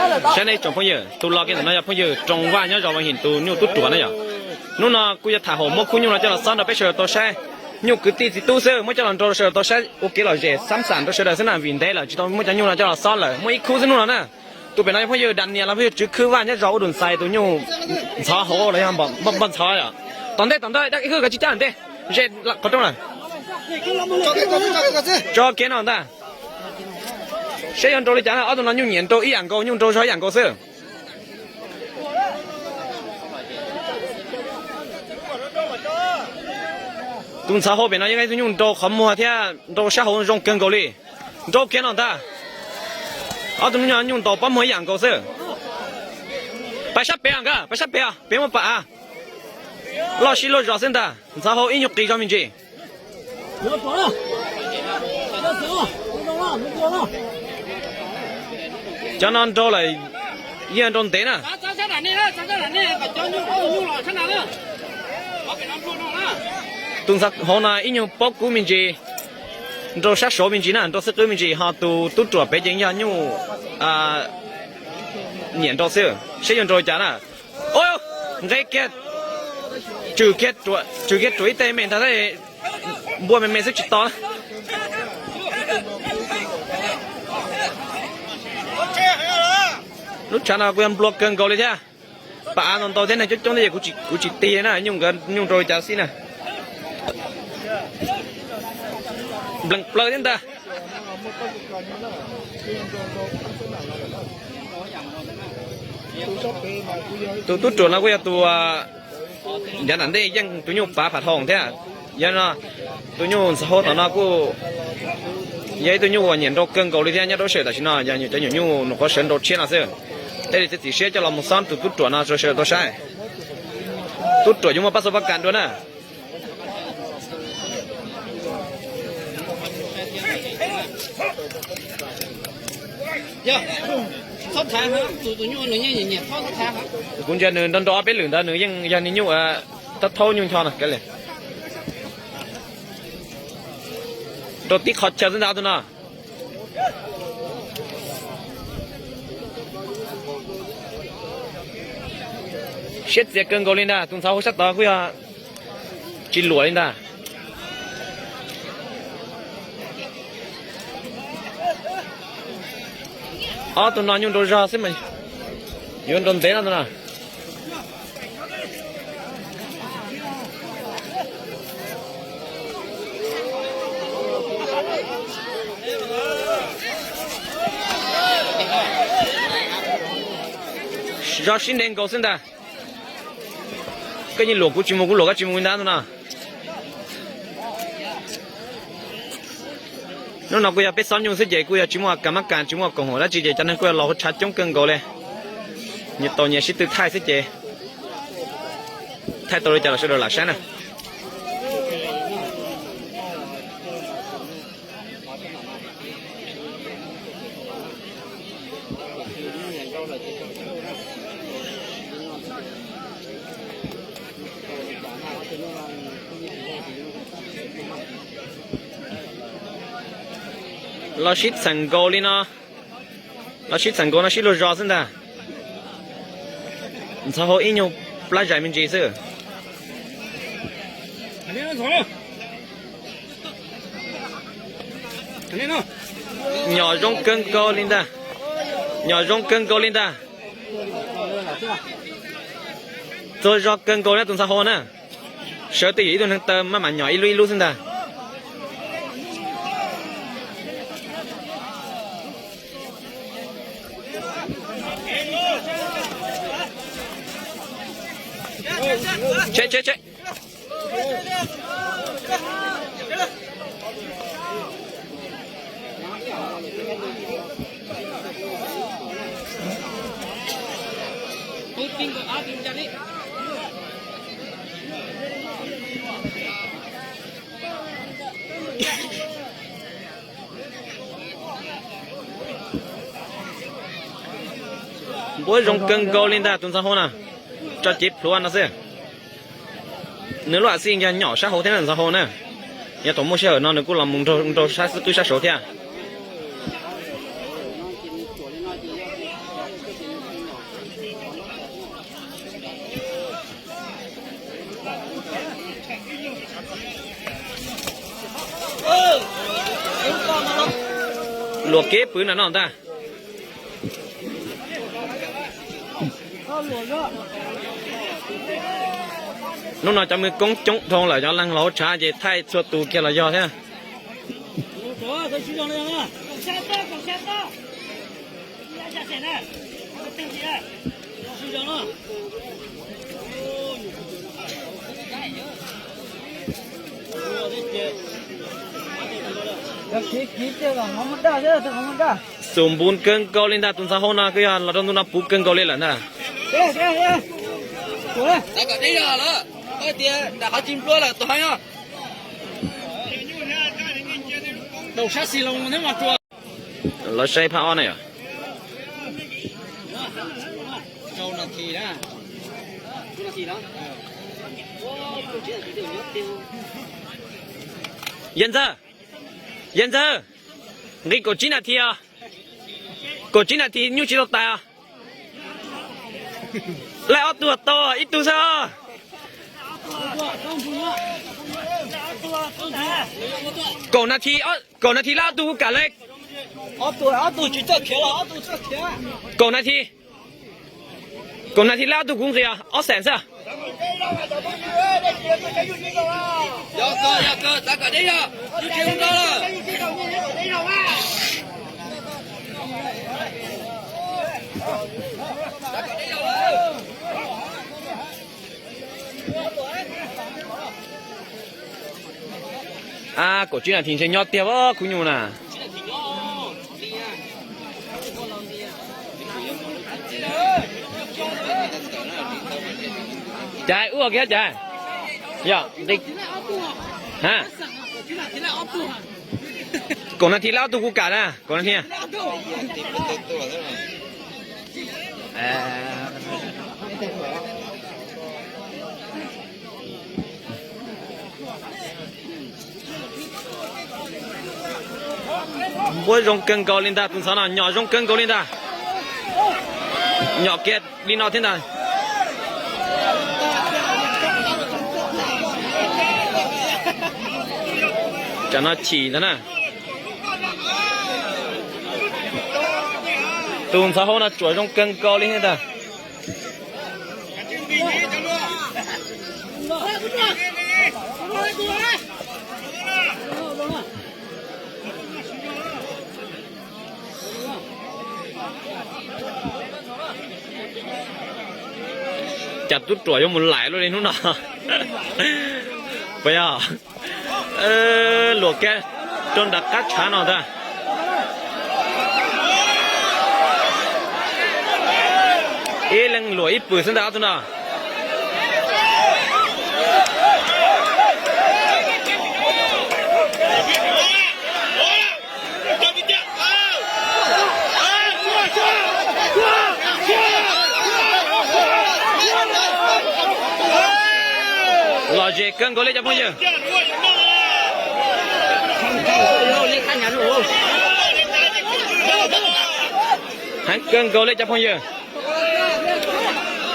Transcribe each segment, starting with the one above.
Saib nej tsoom phooj ywg, tus los kiag ntawm no yog phooj ywg Roos Vaj nyob zos Vaj Him tus nyuj tub ruam na yom. Hnub no kuj yog tham hauv muab khub nyuj no coj los xob nrog peb sawv daws tau saib. Nyuj kwv tij txiv tub xwb, muab coj los nrog sawv daws tau saib ua kev lom zem xab xam rau sawv daws xwb na, vim ntev lawm tsis tau muab cov nyuj no coj los xob lawm, muaj ib khub xwb hnub no na. Tus pem no yog phooj ywg Daniel los phooj ywg Tswv Khwb Vaj nyob zos Ua Dum Xais tus nyuj Ntxhov Hauv los yog Npoj Ntxhov yom. Tom ntej tom ntej dab ib hwj koj tsis cab ntej, ze qhov rooj lawm. Tso kiag no ntag. Saib yuav nrau li cas na, ob tug no nyuj nyiam nrau ib yam nkaus, nyuj nrau zog ib yam nkaus xwb. Tus Ntxhov Hauv pem no yeej yog ib tug nyuj nrau qhov muag thiab nrau sab hauv zoo kawg nkaus li. Nrau kiag no ntag. Ob tug nyuj ntaus pob muag ib yam nkaus xwb. Pais sab pem nkawd, pais sab pem, pem muaj pam. Loj sib luag zos xwb ntag, Ntxhov Hauv ib nyuag qis zog me ntsis. Cov no nrau lawm, yeej nrau ntev na. Tus Ntxhov Hauv no ib nyuag paub kub me ntsis, nrau sab saud me ntsis na, nrau xwb qwb me ntsis, ho tus tub ruam pem ces yog nyuj nyiam nrau xwb, saib yuav nrau li cas na. Nqe kiag, tswm kiag ruam ib teg me ntag, npua me me xwb tsis to. Lub tshav no kuj yog nplua kawg nkaus li thiab. Pam av ntau ntau thiab neeg coob coob thiab ces kuv tsis tig na, nyuj nkawd nyuj nrau li cas xij na. Nplees plaws thiab ntag. Tus tub ruam no kuj yog tus ncav nram ntej yeej tus nyuj pav phav thoom thiab. Yog no, tus nyuj Ntxhov Hauv tom no kuj yog ib tug nyuj uas nyiam nrau kawg nkaus li thiab, nyob rau sawm tam sim no yog cov nyuam nyuj nws qhuav sawv nrau tshiab no xwb. Thiaj li txiav txim siab coj los mus xob tus tub ruam no rau sawv daws tau saib. Tub ruam yuav muaj pab xub pab kas dua na. Kuv ntsia nws nrau nrau ob peb lwm ntawd nws yeej yog niag nyuj thaub thaub nyuj ncho no. Rau tib qho chaw xwb ntag tus no. Siab txias kawg nkaus li ntag, tus Ntxhov Hauv sab tod kuj yog tsis luam li ntag. Ob tug no nyuj nrau zog xwb mas yuav nrau ntev no tus no. Zog sib ntev nkaus xwb ntag. Koj yeej luam kuv tsis mus, kuv luam koj tsis mus li ntag tus no. Hnub no kuj yog peb xob nyuj xwb ces kuj yog tsis muaj kas mab kas, tsis muaj koom haum dab tsi ces cov neeg kuj yog los hu tshav coob kawg nkaus li. Nyias tau nyias sib tw thaij xwb ces thaij tau li cas los sawv daws lam saib na. Los sib txheem nkaus li no, los sib txheem nkaus no sib luag zos xwb ntag. Ntxhov Hauv ib nyuag plab zais me ntsis xwb. Nyom zoo kawg nkaus li ntag. Nyom zoo kawg nkaus li ntag. Txuag zog kawg nkaus li tus Ntxhov Hauv na. Sawv twj ywm ib tug neeg taw maj mam nyom ib lub ib lub xwb ntag. Tshem tshem tshem. Npuab zoo kawg nkaus li ntag tus Ntxhov Hauv na. Tso cev plhuav no xwb. Nws lub a xij yog nyom sab hauv thiab na Ntxhov Hauv na. Yog thaum muaj sij hawm no nws kuj los mus nraug sab xwb qwb sab saud thiab. Luam kev pw nram no ntag. Hnub no cov mwv koob coob dhau lawm, cov leeg los hauv tshav ces thaij txhua tus kiag los yog thiab. Xum npus kawg nkaus li ntag, tus ntxhais hauv no kuj yog los rau ntu no puv kawg nkaus li lawm ntag. Lawv saib phab ob na yom. Yawg Ntxawg, Yawg Ntxawg, nqis kaum tsib nas this os. Kaum tsib nas this nyuj tsis tau tais os. Laij ob tug tau ib tug xwb os. Kaum nas this, kaum nas this laij ob tug kuv kam li. Kaum nas this, kaum nas this laij ob tug kuv nqis ob xees xwb. Ab, kaum tsib nas this ntshe nyob tiag os khub nyuj na. Cas ua kiag cas? Yog, kaum nas this laij ob tug kuv kam na, kaum nas this. Npuab zoo kawg nkaus li ntag, tus ntxhais no nyom zoo kawg nkaus li ntag. Nyom kiag li no thiab ntag. Tsam no chim ntag na. Tus ntxhais hauv no tsuam zoo kawg nkaus li thiab ntag. Cas tub ruam yuav mus laim luaj li hnub no. Puas yog? Luam kiag rau nram qab tshav no ntag. Ib leeg luam ib pwm xwb ntag ob tug no. Lom zem kawg nkaus li cov phooj ywg. Heev kawg nkaus li cov phooj ywg.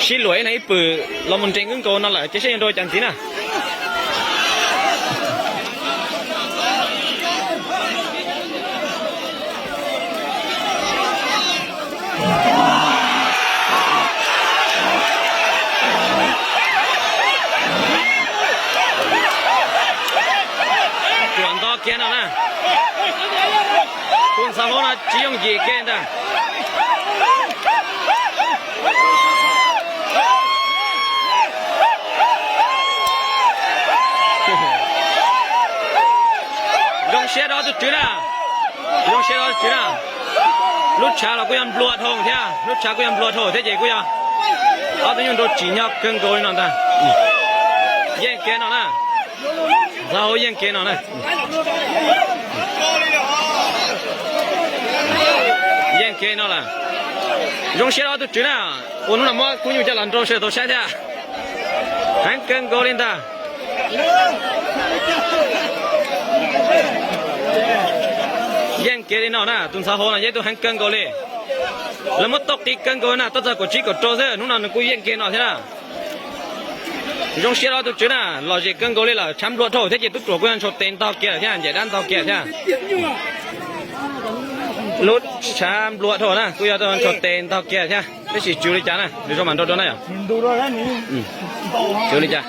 Sib luam ib leeg ib pwm los mus nres wb nkaus no lawm ces seb yuav nrau cas ntxiv na. Ruam nto kiag no na. Tus ntxhais hauv no tsis yooj yim kiag ntag. Zoo siab rau ob tug tswv na. Zoo siab rau ob tug tswv na. Lub tshav los kuj yog nplua dhau thiab, lub tshav kuj yog nplua dhau thiab ces kuj yog ob tug nyuj nrau tsim nyog kawg nkaus li no ntag. Yeej kev no na. Ntxhais hauv yeej kev no na. Yeej kev no lawm. Zoo siab rau ob tug tswv na, uas hnub no muab khub nyuj coj los nrau sawv daws tau saib thiab. Heev kawg nkaus li ntag. Yeej kev li no na, tus ntxhais hauv no yog ib tug heev kawg nkaus li. Lawv muab tau qis kawg nkaus na, tau txog kaum tsib kaum rau xwb, hnub no nws kuj yeej kev no thiab na. Zoo siab rau ob tug tswv na, lom zem kawg nkaus li lawm, tshav nplua dhau thiab ces tub ruam kuj yog ntshaus tes ntog kiag lawm thiab, ncaim dab ntog kiag thiab. Lub tshav nplua dhau na, kuj yog rau tes ntog kiag thiab, tab sis tsis ua li cas na, nws zoo mas nrau rau na yom. Tsis ua li cas.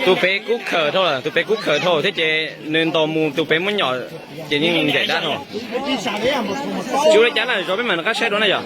Tus pem kub khawm dhau lawm, tus pem kub khawm dhau thiab ces nws ntaus mus tus pem muab nyom ces yeej ncaim dab dhau. Tsis ua li cas na, zov peb mam rov qab saib dua na yom.